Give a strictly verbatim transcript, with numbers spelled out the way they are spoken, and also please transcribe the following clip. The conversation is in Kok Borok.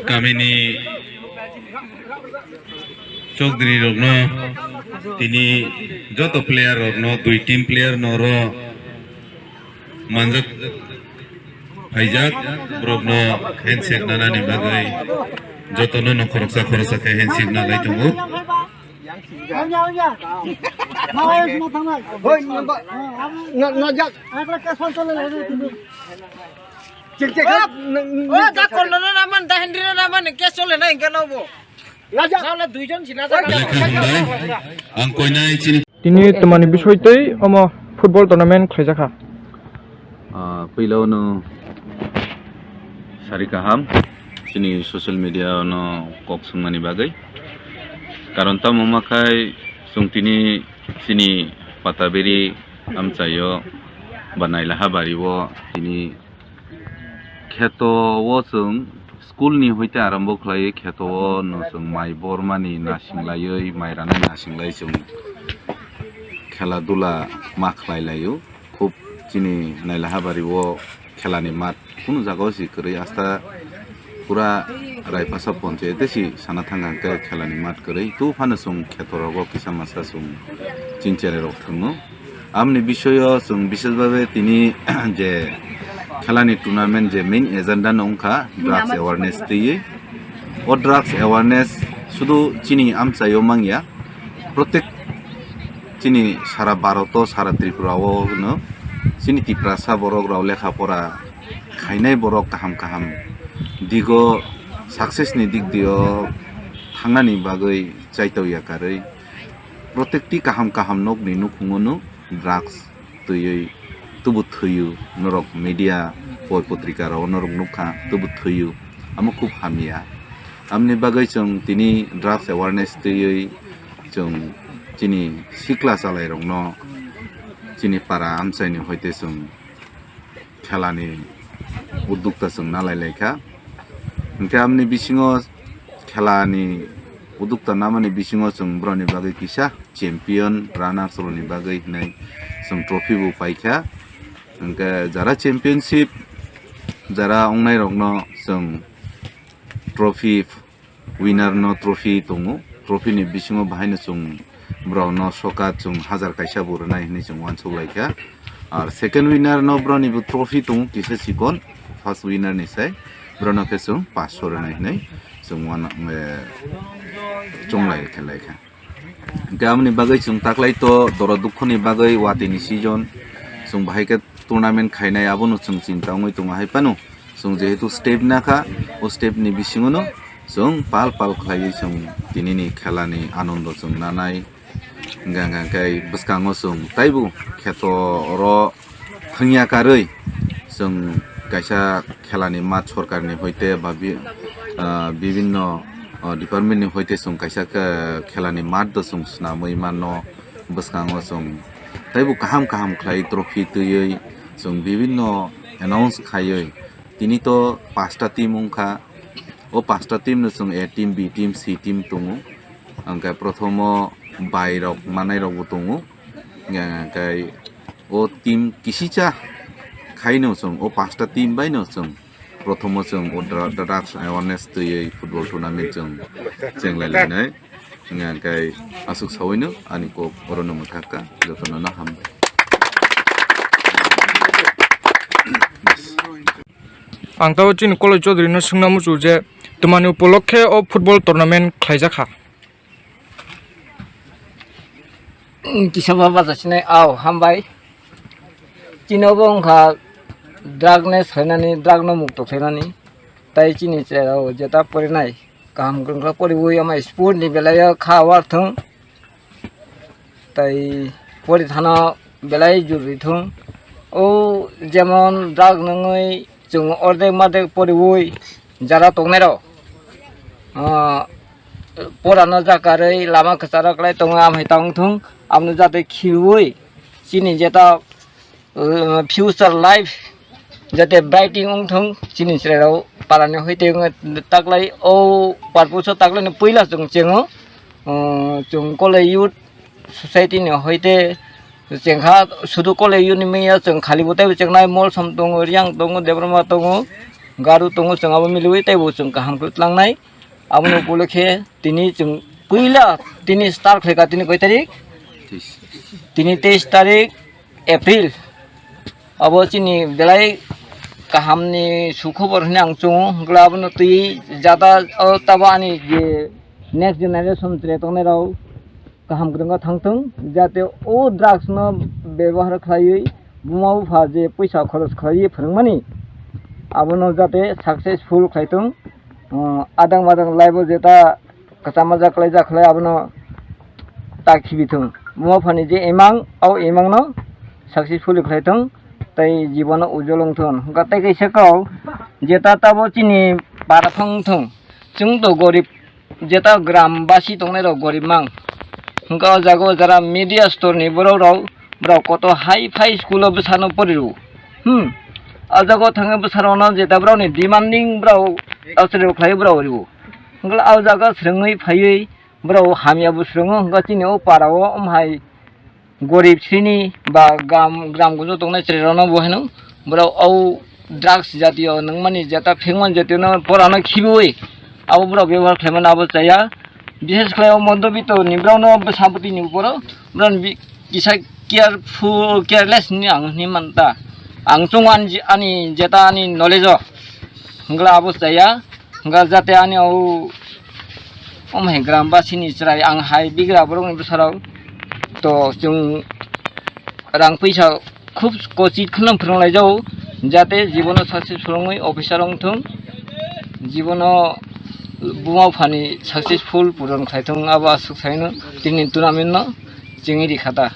Kamini chokdri rokno tini joto player rokno dui team player no ro manjak phaijak borokno handshake nanani bagwi jotono no khoroksa khoroksa khe handshake nanai tongo. Ang koinai chini. Tini twmani bisoi twi omo football tournament khlaijakha. Ah, puila ono sari kaham chini social media ono kok sungmani bagwi. Karon tamo makhai chwng tini chini Pataberi amchaio ba Nailaha bario tini kheto o chwng school ni hoite arambo khlaiwi kheto o no chwng mai bormani nasinglaiwi mai rani nasinglai chwng khela dula ma khlai laio. Khub chini Nailaha bario khelani mat kunu jaga o si kwrwi asta pura Raipasa ponchayat si sana thang hwnkhe khelani mat kwrwi tu phano chwng kheto rogo kisa masa chwng chini cherai rok thwngno. Amni bisoyo chwng bisesbabe tini je khelani tournament je main agenda no wngkha drugs awareness twiwi. O drugs awareness sudu chini amchaio mangya, protek chini sara Bharat o, sara Tripura o hwno chini Tiprasa borok rok lekha pora khainai borok kaham kaham digo success ni dik dio thangnani bagwi chaitokya karwi. Protekti kaham kaham nokni nukhungo no drugs twiwi tubu thwiyo, norok media poi potrika rok norok nukha tubu thwiyo, amo khub hamya. Amni bagwi chwng tini drugs awareness twiwi chwng chini sikla chalai rokno chini para amchaini hoite chwng khelani uddukta chwng nalai laikha. Hwnkhe amni bisingo khelani uddukta namani bisingo chwng borokni bagwi kisa champion runners rokni bagwi hinwi chwng trophy bo paikha. Hwnkhe jara championship jara wngnai rokno chwng trophy winner no trophy tongo, trophy ni bisingo bahaino chwng borok no sokat chwng hajar kaisa bo rwnai hinwi chwng uansuk laikha. Ar second winner no borok ni bo trophy tongo kisa chikon, first winner ni sai borok no khe chwng paanch sho rwnai hinwi chwng uan-, eh, chonglai khe laikha. Hwnkhe aboni bagwi chwng taklai to doro dukhu ni bagwi watwi ni season chwng bahai khe tournament khainai abono chwng chinta wngwi tongo hai phano. Chwng jehetu step nakha, o step ni bisingo no chwng pal pal khlaiwi chwng tini ni khela ni anondo chwng nanai. Hwnkhe, hwnkhe, hwnkhe bwskango chwng taibo kheto oro thwngya karwi chwng kaisa khela ni mat sorkar ni hoite ba bi-, ah, bibinno, ah, department ni hoite chwng kaisa khe-, khela ni mat do chwng swnamwi mano. Bwskango chwng taibo kaham kaham khlai trophy twiwi chwng bibinno announce khaiwi tini to pasta team wngkha. O pasta team no chwng A team, B team, C team tongo. Hwnkhe prothomo bai rok manai rok bo tongo. Hwnkhe o team kisicha khaino chwng o pasta team baino chwng prothomo chwng o dra-, drugs awareness twiwi football tournament chwng chenglai lainai. Hwnkhe aswk sawino ani kok orono mwthakha, jotono no hambai. Ang tabuk chini Koloi Chaudhary no swngna muchungo je twmani upolokhe o football tournament khlaijakha. Kisa ba bacha sinai, au, hambai. Chini obo wngkha drug ni sainani, drug no mukto khlainani. Tai chini cherao jeta porinai kaham kwrwng khe poriwi ama sport ni belai o kha war thung. Tai pori thana belai jurui thung. O jemon drug nungwi chwng ordek mardek poriwi jara tongnai rok, ah, porano jakarwi lama kwcharo kwlai tongo, amhai tang thung, abono jate khiui chini jeta, uh, future life jate brighting wng thung, chini chwrairok parani hoi tei wngwi taklai o purpose o taklaini puila chwng chengo, uh, chwng Koloi youth society ni hoi tei Chengkha sudu kole yuni maya chwng khali bo teibo chengnai, Molsom tongo, Riang tongo, Debbarma tongo, Garu tongo, chwng abo miliwi teibo chwng kaham khe tlangnai. Aboni upolokhe tini chwng puila tini start khlaikha, tini koi tarik? Tini teis tarik April. Abo chini belai kahamni sukhobor hwnwi ang chungo, hwnkhe abono twi jata o tabo ani je next generation chwrai tongnai rok kaham kwrwngkha thangthung, jate o drugs no bebohar khlaiwi buma bupha je puisa khoros khlaiwi phwrwngmani abono jate successful khlai thung. Adang badang life o jeta kwchama jak khlai jak khlai abono ta khibi thung. Buma phani je imang, o imang no successfully khlai thung, tei jibono ujol wng thung. Hwnkha tei kaisa kok, jeta tabo chini para phang thung, chwng to gorib, jeta gram basi tongnai rok gorib mang. Hwnkha o jaga o jara media store ni borok rok, borok koto high phai school o bwsano pori rw. Hmm. O jaga o thangwi bwsa rok no jeta borok ni demanding borok aswk khlai borok rw. Hwnkhe o jaga swrwngwi phaiwi borok hamya bo swrwngo, hwnkhe chini o para o wng hai gorib sini ba gram, gram gunjo tongnai chwrai rok no bo haino borok o drugs jatiyo nangmani jeta phengmani jatiyo no pora no khibiwi abo borok bebohar khlaimani abo chaya. Bishes khlai o modobito ni borok no bwsa bwtwi ni uporo borok ni bi-, kisa careful, careless ni ang hinwi manta. Ang chungo ani, ani jeta ani knowledge o hwnkhe abo chaya. Hwnkha jate ani o, omo hai gram basini chwrai ang hai bigra borokni bwsarok to chwng rang puisa khub kochit kheno phwrwng laijao, jate jibono successful wngwi officer wng thung, jibono buma buphani successful puron khai thung, abo aswk saino tini tournament no chwngwi rikha ta.